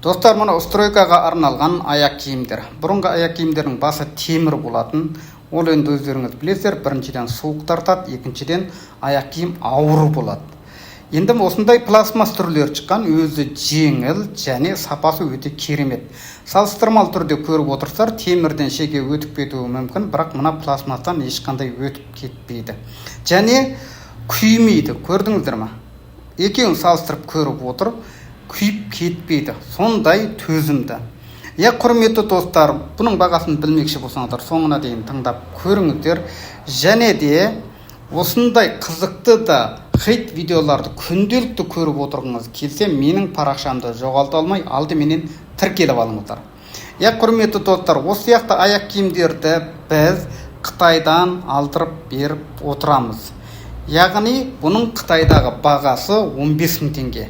Достар, мына стройкаға арналған аяқ киімдер. Бұрынғы аяқ киімдердің басы темір болатын. Ол енді, өздеріңіз білесіздер, біріншіден, суық тартады, екіншіден, аяқ киім ауыр болады. Енді осындай пластмасс түрлері шыққан, өзі жеңіл және сапасы өте керемет. Салыстырмалы түрде көріп отырсыздар, темірден шеге өтіп кетуі мүмкін, бірақ мына пластмасстан ешқандай өтіп кетпейді және күймейді. Көрдіңіздер ма? Екеуін салыстырып көріп отыр, күйіп кетпейді, сондай төзімді. Иә, құрметті достар, бұның бағасын білмекші болсаңыздар, соңына дейін тыңдап көріңіздер. Және де осындай қызықты да хит видеоларды күнделікті көріп отырғыңыз келсе, менің парақшамды жоғалта алмай, алдыменен тіркеліп алыңыздар. Иә, құрметті достар, осы сияқты аяқ киімдерді біз Қытайдан алдырып беріп отырамыз. Яғни бұның Қытайдағы бағасы 15 мың теңге,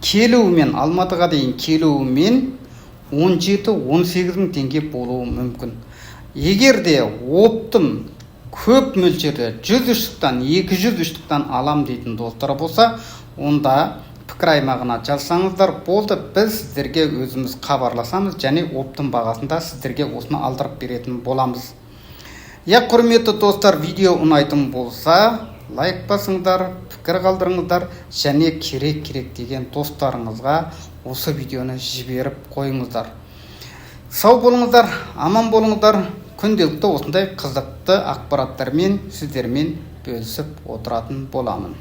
келуімен, Алматыға дейін келуімен 17-18 мың теңге болуы мүмкін. Егер де оптом көп мөлшерде, 100 штуктан, 200 штуктан алам дейтін достар болса, онда пікір аймағына жазсаңыздар болды, біз сіздерге өзіміз хабарласамыз және оптом бағасында сіздерге осыны алдырып беретін боламыз. Иә, құрметті достар, видео ұнайтын болса, лайк басыңдар, пікір қалдырыңыздар және керек керек деген достарыңызға осы видеоны жіберіп қойыңыздар. Сау болыңыздар, аман болыңыздар. Күнделікті осындай қызықты ақпараттармен сіздермен бөлісіп отыратын боламын.